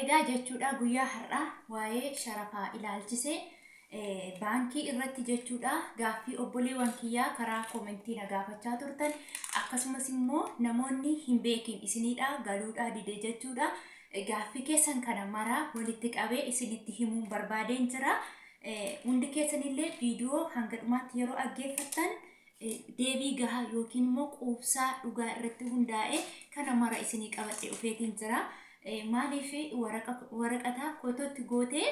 Egaa jechuudha guyyaa har'aa waa'ee sharafaa ilaalchisee baankii irratti jechuudha gaaffii obboleewwan kiyyaa karaa koomentii na gaafachaa turtan akkasumas immoo namoonni hin beekin isiniidha galuudhaa dide jechuudha gaaffii keessan kana maraa walitti qabee isinitti himuun barbaadeen jira. Hundi keessanillee viidiyoo hanga dhumaatti yeroo dhaggeeffattan deebii gahaa yookiin immoo quubsaa dhugaa irratti hundaa'e kana mara isinii qabadhe dhufeetiin jira. Maaliif waraqata kotootti gootee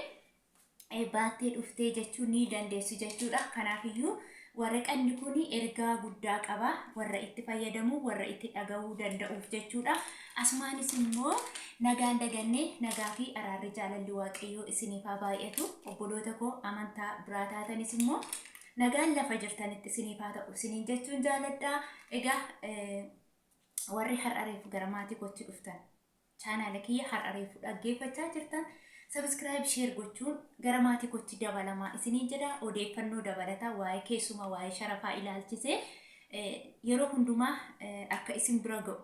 baattee dhuftee jechuu ni dandeessu jechuudha. Kanaafiyyuu waraqanni kun ergaa guddaa qaba warra itti fayyadamu warra itti dhaga'uu danda'uuf jechuudha. Asumaanis immoo nagaan dagannee nagaa fi araarri jaalalli waaqayyoo isiniif haa baay'atu. Obboloota koo amantaa biraa taatanis immoo Nagaan lafa jirtanitti isiniif haa ta'u isiniin jechuun jaaladha. Egaa warri har'a reefu gara maatii kootti dhuftan chaanaala kiyya har'a reefu dhaggeeffachaa jirtan sabiskiraayib sheer gochuun gara maatii kootti dabalamaa isiniin jedha. Odeeffannoo dabalataa waa'ee keessuma waa'ee sharafaa ilaalchisee yeroo hundumaa akka isin bira ga'u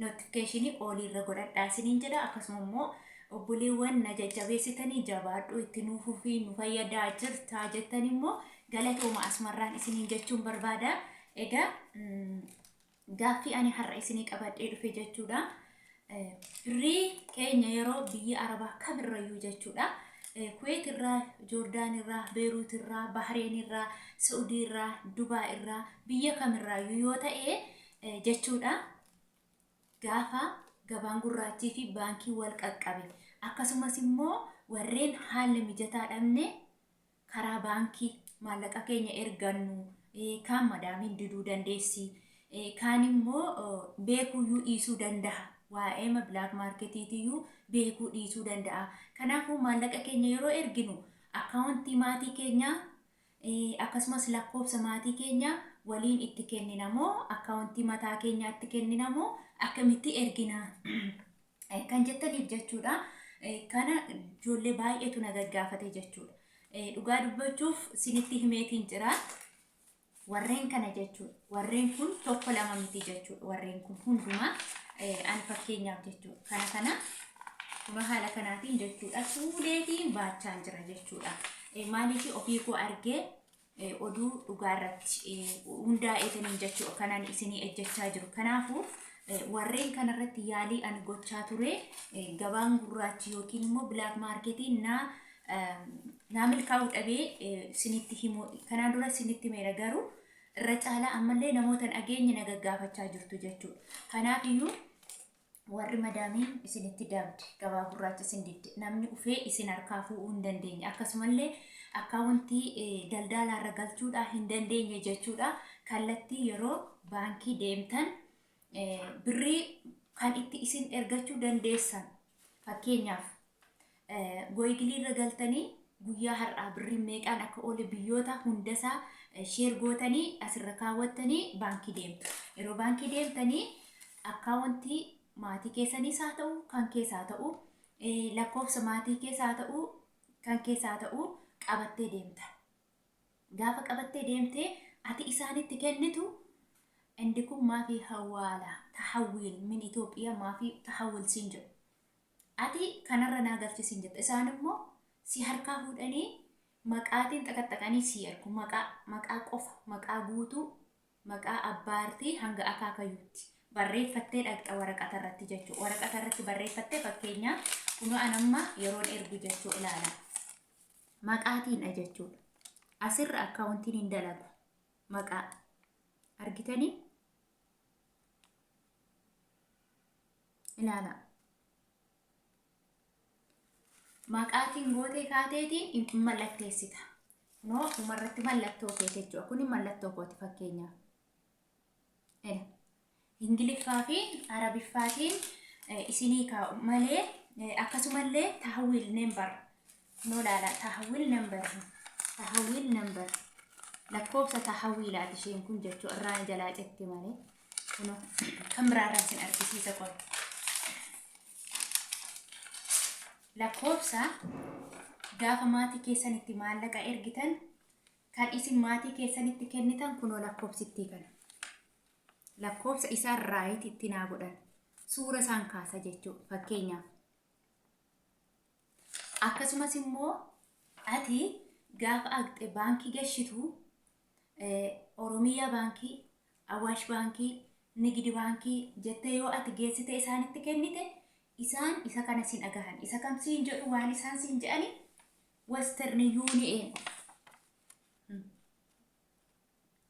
notification olii irra godhadhaa isiniin jedha. Akkasuma immoo obboleewwan na jajjabeessitanii jabaadhu itti nuu fufii nu fayyadaa jirtaa jettan immoo galatooma asumarraan isiniin jechuun barbaada. Egaa gaaffii ani har'a isinii qabadhee dhufe jechuudha. Birrii keenya yeroo biyya Arabaa kamirrayyuu jechuudha. Kuweet irraa, Joordaan irraa, Beeruut irraa, Bahreen irraa, Saudii irraa, Dubaa irraa biyya kamirraayyuu yoo ta'e jechuudha. Gaafa gabaan gurraachii fi baankiin wal qaqqabe akkasumas immoo warreen haala mijataa dhabne karaa baankii maallaqa keenya ergannu kaan madaamiin diduu dandeessi kaan immoo beekuuyyuu dhiisuu danda'a. Waa'eema bilaak maarketiitiyyuu beekuu dhiisuu danda'a. Kanaafuu maallaqa keenya yeroo erginu akkaawuntii maatii keenyaa Akkasumas lakkoofsa maatii keenya waliin itti kennina moo akkaawuntii mataa keenyaatti kennina moo akkamitti ergina kan jettaniif jechuudha. Kana ijoollee baay'eetu na gaggaafate jechuudha. Dhugaa dubbachuuf sinitti himeetiin jira. Warreen kana jechuudha. Warreen kun tokko lama miti jechuudha. Warreen kun hundumaa ani fakkeenyaaf jechuudha. Kana kana kunoo haala kanaatiin jechuudha. Fuudheetiin baachaan jira jechuudha. Maaliif ofii koo argee oduu dhugaa irratti hundaa'eetaniin jechuudha. Kanaan isinii ejjechaa jiru. Kanaafuu warreen kanarratti yaalii ani gochaa ture gabaan gurraachi yookiin immoo bilaak maarketiin naa naa milkaa'uu dhabee isinitti himuu kanaan dura isinitti himeera garuu irra caalaa ammallee namoota hin dhageenye na gaggaafachaa jirtu jechuudha. Kanaaf iyyuu warri madaamiin isinitti dabde gabaa gurraacha isin didde namni ufee isin harkaa fuudhuu hin dandeenye akkasumallee akkaawuntii daldaalaarra galchuudhaa hin dandeenye jechuudha. Kallattii yeroo baankii deemtan birrii kan itti isin ergachuu dandeessan fakkeenyaaf Gooyigilii irra galtanii guyyaa har'aa birriin meeqaan akka oole biyyoota hundasaa sheer gootanii asirra kaawwattanii baankii deemtu. Yeroo baankii deemtanii akkaawwantii maatii keessaniis haa ta'u kan kees haa ta'u lakkoofsa maatii kees haa ta'u kan kees haa ta'u qabattee deemta. Gaafa qabattee deemtee ati isaanitti kennitu indi kun maafii hawaala tahawwiil min Itoophiyaa maafii tahawwil siin jedhu. Ati kanarra naa galchi siin jetta. Isaan immoo si harkaa fuudhanii maqaatiin xaqaxaqanii sii ergu. Maqaa, maqaa qofa, maqaa guutuu, maqaa abbaartii hanga akaakayyuutti barreeffattee dhaqxa waraqata irratti jechuudha. Waraqata irratti barreeffattee fakkeenyaaf kunoo an amma yeroon ergu jechuu ilaala. Maqaatiinha jechuudha. Asirra akkaawuntiin hin dalagu. Maqaa. Argitanii? Ilaalaa. Maqaatiin gootee kaateetiin hin mallatteessita. Kunoo dhumarratti mallattoo kee jechuudha. Kuni mallattoo kooti fakkeenyaaf. Ela. Ingiliffaa fi Arabiffaatiin isinii kaa'u malee akkasumallee tahawwiil nembar. Kunoo ilaala tahawwiil nembar. Tahawwiil nembar. Lakkoofsa tahawwiilaati isheen kun jechuudha. Irraan jalaa cetti malee. Kunoo kan biraarraa isin argisiisa qoy. Lakkoofsa gaafa maatii keessanitti maallaqa ergitan kan isin maatii keessanitti kennitan kunoo lakkoofsittii kana. Lakkoofsa isaan raayit itti naa godhan. Suura isaan kaasa jechuudha fakkeenyaaf. Akkasumas immoo ati gaafa aqxe baankii gashitu Oromiyaa baankii, Awaash baankii, Nigidi baankii jettee yoo ati geessite isaanitti kennite isaan isa kana siin dhagahan. Isa kam siin jedhu waan isaan siin jedhani Western Union.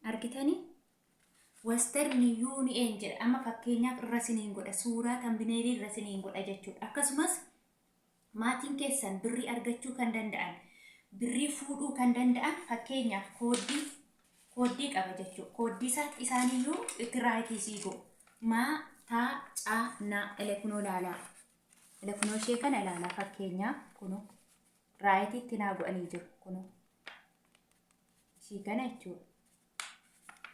Argitanii? Western Union jedha. Amma fakkeenyaaf irra siniin godha. Suuraa tambineelii irra siniin godha jechuudha. Akkasumas maatiin keessan birrii argachuu kan danda'an, birrii fuudhuu kan danda'an fakkeenyaaf kooddii qaba jechuudha. Kooddii isaatti isaaniyyuu itti raayitii sii godhu. Maa, taa, caa, na elekunoo laalaa. Elekunoo ishee kana ilaalaa fakkeenyaaf kunoo raayitiitti naa godhanii jiru kunoo. Ishii kana jechuudha.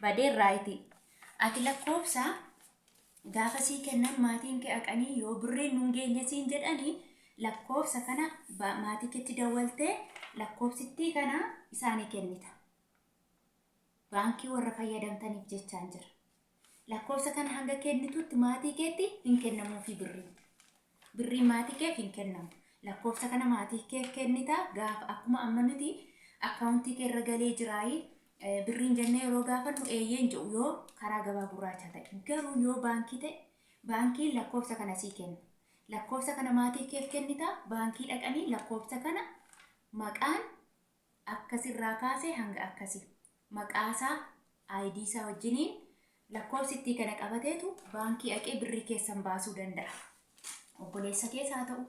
Badeen raayitii. Ati lakkoofsa gaafa sii kennan maatiin kee haqanii yoo birriin nun geenye siin jedhanii lakkoofsa kana maatii keetti dawwaltee lakkoofsittii kana isaanii kennita. Baankii warra fayyadamtaniif jechaan jira. Lakkoofsa kana hanga kennitutti maatii keetti hin kennamuufi birriin. Birriin maatii keef hin kennamu. Lakkoofsa kana maatii keef kennita gaafa akkuma amma nuti akkaawuntii kee irra galee jiraayi birriin jennee yeroo gaafannu eeyyeen jedhu yoo karaa gabaa gurraacha ta'e. Garuu yoo baankii ta'e baankiin lakkoofsa kana sii kenna. Lakkoofsa kana maatii keef kennita baankii dhaqanii lakkoofsa kana maqaan akkasirraa kaasee hanga akkasii maqaasaa ID isaa wajjiniin lakkoofsittii kana qabateetu baankii dhaqee birrii keessan baasuu danda'a. Obboleessa kees haa ta'u,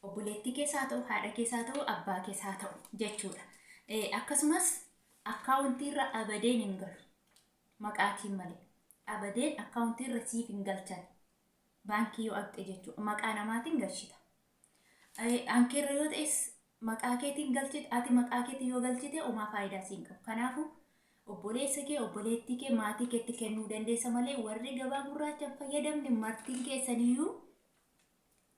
obboleettii kees haa ta'u, haadha kees haa ta'u, abbaa kees haa ta'u jechuudha. Akkasumas akkaawuntiirra abadeen hin galu. Maqaatiin malee. Abadeen akkaawuntiirra siif hin galchan. Baankii yoo dhaqxe jechuudha. Maqaa namaatiin galchita. Ankeerra yoo ta'es maqaa keetiin galchite ati maqaa keetiin yoo galchite homaa faayidaa siin qabu. Kanaafuu obboleessa kee obboleettii kee maatii keetti kennuu dandeessa malee warri gabaa gurraacha hin fayyadamne martiin keessaniyyuu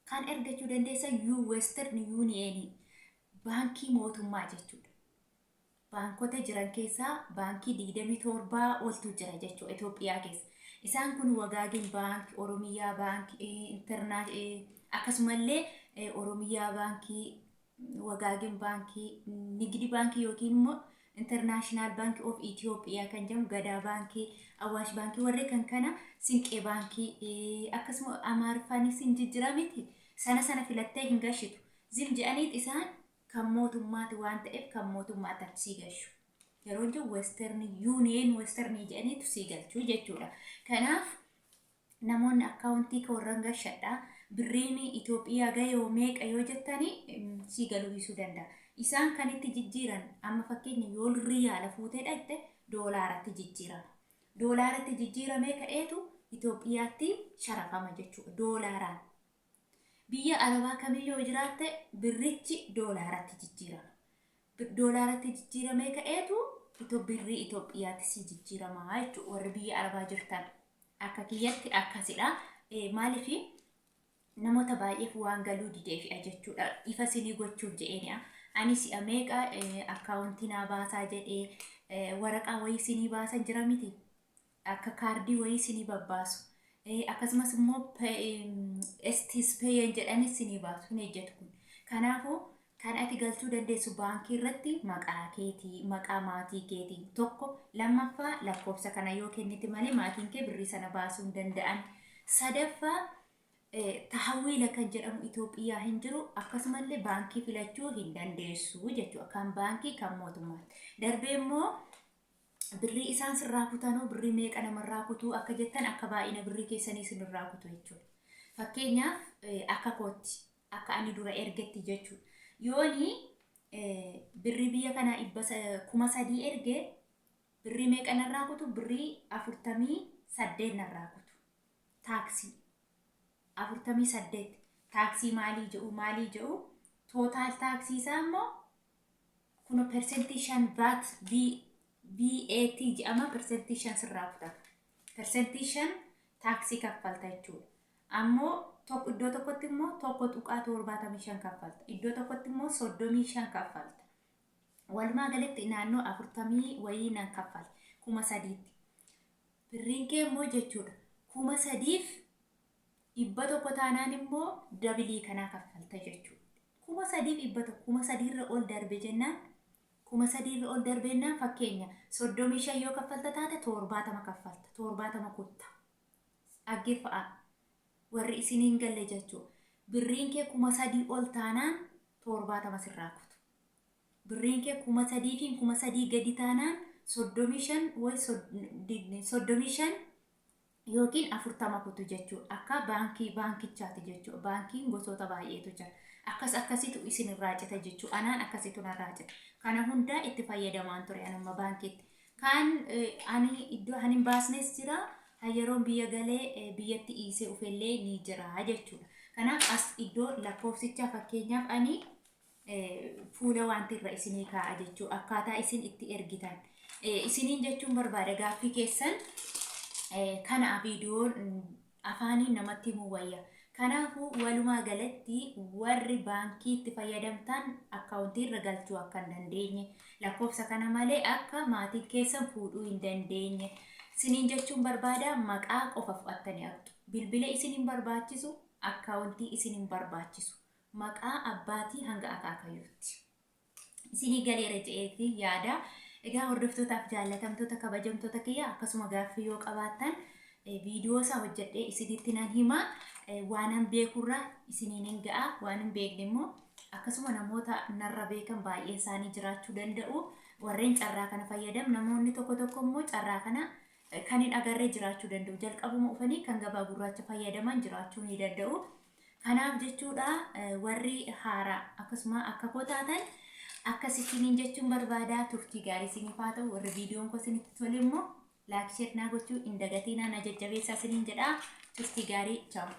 kan ergachuu dandeessan yuu Western Union baankii mootummaa jechuudha. Baankota jiran keessaa baankii 27 oltu jira jechuudha Itoophiyaa keessa. Isaan kun Wagaagin Baank, Oromiyaa Baank, Internaa akkasumallee Oromiyaa Baankii, Wagaagin Baankii, Nigdi Baankii yookiin immoo International Bank of Ethiopia kan jedhamu Gadaa Baankii, Awaash Baankii warreen kan kana Sinqee Baankii akkasuma Amaariffaanis hin jijjiira miti sana sana filattee hin gashitu. Zim jedhaniit isaan kan mootummaati waan ta'eef kan mootummaatti ati sii galchu. Yeroo jedhu Western Union Western jedhaniitu sii galchu jechuudha. Kanaaf namoonni akkaawuntii warran gashadha. Birriin Itoophiyaa gahee hoo meeqa yoo jettani sii galuu dhiisuu danda'a. Isaan kan itti jijjiiran amma fakkeenya yoo riyaala fuutee dhaqxe doolaaratti jijjiirama. Doolaaratti jijjiiramee ka'eetu Itoophiyaatti sharafama jechuudha. Doolaaraan. Biyya Arabaa kamiyyuu yoo jiraatte birrichi doolaaratti jijjiirama. Doolaaratti jijjiiramee ka'eetu birrii Itoophiyaatti si jijjiirama jechuudha. Warri biyya Arabaa jirtan akka kiyyatti akkasidha. Maaliif namoota baay'eef waan galuu dideefidha jechuudha. Ifa isinii gochuuf jedheenidha. Ani si'a meeqa akkaawuntii naa baasaa jedhee waraqaa wayii isinii baasan jira miti. Akka kaardii wayii isinii babbaasu. Akkasumas immoo STSPN jedhanis isinii baasu hin ejjetu kun. Kanaafuu kan ati galchuu dandeessu baankii irratti maqaa keetii, maqaa maatii keetii tokko lammaffaa lakkoofsa kana yoo kennite malee maatiin kee birrii sana baasuu hin danda'an. Sadaffaa tahawwiila kan jedhamu Itoophiyaa hin jiru akkasumallee baankii filachuu hin dandeessu jechuudha. Kan baankii kan mootummaatti. Darbee immoo birrii isaan sirraa kutanuu birrii meeqa namarraa kutuu akka jettan akka baay'ina birrii keessanii isinirraa kutu jechuudha. Fakkeenyaaf akka kootti akka ani dura ergetti jechuudha. Yooni birrii biyya kanaa 3,000 erge birrii meeqa narraa kutu birrii 48 narraa kutu. Taaksii 48 taaksii maalii jedhu maalii jedhu tootaal taaksii isaa immoo kuno 5% VAT VAT jedhama 5% sirraa kutata. 5% taaksii kaffalta jechuudha. Ammoo iddoo tokkotti immoo 1.75 kaffalta. Iddoo tokkotti immoo 35 kaffalta. Walumaa galatti naannoo 40 wayii nan kaffala. 3,000tti. Birriin kee immoo jechuudha 3,100 taanaan immoo dabilii kanaa kaffalta jechuudha. 3100, 3000 irra ol darbe jennaan, 3000 irra ol darbennaan, fakkeenya 35 yoo kaffalta taate 70 kaffalta, 70 kutta. Dhaggeeffadhaa warri isiniin galle jechuudha. Birriin kee 3000 ol taanaan 70 sirraa kutu. Birriin kee 3000 fi 3000 gadi taanaan 35 way 35 yookiin 40 kutu jechuudha. Akka baankii baankichaati jechuudha. Baankiin gosoota baay'eetu jira. Akkas akkasitu isin irraa cita jechuudha. Anaan akkasitu narraa cita. Kana hundaa itti fayyadamaan ture anamma baankiitti. Kaan ani iddoo ani hin baasnes jira. Yeroon biyya galee biyyatti dhiisee ufellee ni jira jechuudha. Kanaaf as iddoo lakkoofsichaa fakkeenyaaf ani fuula wanti irra isinii kaa'a jechuudha. Akkaataa isin itti ergitan. Isiniin jechuun barbaada gaaffii keessan kana viidiyoon afaaniin namatti himuu wayya. Kanaafuu walumaa galatti warri baankii itti fayyadamtan akkaawuntii irra galchuu akka hin dandeenye, lakkoofsa kana malee akka maatiin keessan fuudhuu hin dandeenye isiniin jechuun barbaada. Maqaa qofa fudhattanii haqxu. Bilbila isin hin barbaachisu, akkaawuntii isin hin barbaachisu. Maqaa abbaatii hanga akaakayyuutti. Isinii galeera je'eeti yaada. Egaa hordoftootaaf jaallatamtoota kabajamtoota kiyya, akkasuma gaaffii yoo qabaattan viidiyoo isaa hojjedhee isinitti nan hima. Waanan beekurraa isiniin hin ga'a. Waan hin beekne immoo akkasuma namoota narra beekan baay'een isaanii jiraachuu danda'u. Warreen carraa kana fayyadam, namoonni tokko tokko immoo carraa kana kan hin agarree jiraachuu danda'u. Jalqabuma dhufanii kan gabaa gurraacha fayyadaman jiraachuu ni danda'u. Kanaaf jechuudha warri haaraa akkasuma akka koo taatan akkasittiin jechuun barbaada. Turtii gaarii isiniif haa ta'u. Warri viidiyoon koo isinitti tole immoo like, share naa gochuu hin dagatinaa, na jajjabeessaa isiniin jedha. Turtii gaarii, ciao.